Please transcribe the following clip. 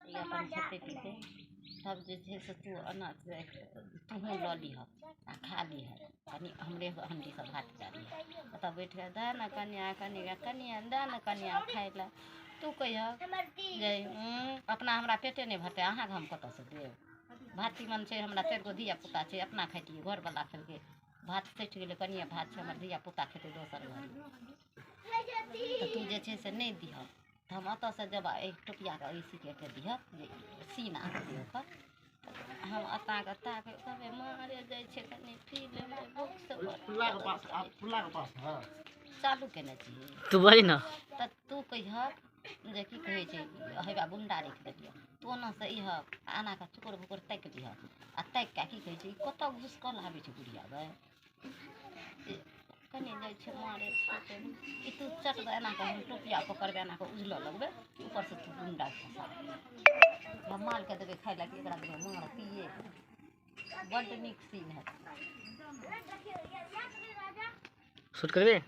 ई अपन खेतै पीतै तब जे छै से तू एना तूहूँ लऽ लिहऽ आ खा लिहऽ। कनि हमरे हण्डीसँ भात डालिहऽ। ओतऽ बैठ कऽ दए ने कनिआ, कनिआ, कनिआ दए ने कनिआ खाय लए। तू कहिहऽ जे अपना हमरा पेटे नहि भरतै, अहाँके हम कतऽसँ देब? भात तीमन छै, हमरा 4 गो धिया पुता छै, अपना खैतियै, घरवला खेलकै, भात सठि गेलै, कनिए भात छै, हमर धिया पुता खेतै दोसर घड़ी। तऽ तू जे छै से नहि दिहऽ। तऽ हम ओतऽसँ जब एहि टोपियाके एहि सीकेके दिहऽ जे सीन आनतै ओकर, हम एताके ताके कहबै मारे जाइ छै कनि फील भूखसँ। चालू केने छी। तू बज न। तऽ तू कहिहक जे की कहै छै, हेबा गुंडा राखि देलियै। तू ओनासँ इह एना कऽ चुकुर भुकुर ताकि लिहऽ आ ताकि कऽ की कहै छै, ई कतऽ घुसकल आबै छै बुढ़िया गै, कनि जाइ छै मारे ई। तू चट दऽ एना कऽ हम टोपिया पकड़बै, एना कऽ उझलऽ लगबै, ऊपरसँ तू गुंडा खसा। हम मालके देबै खाय लए कि एकरा देबै मार पिए? बड्ड नीक सीन हेतै। शूट करबे।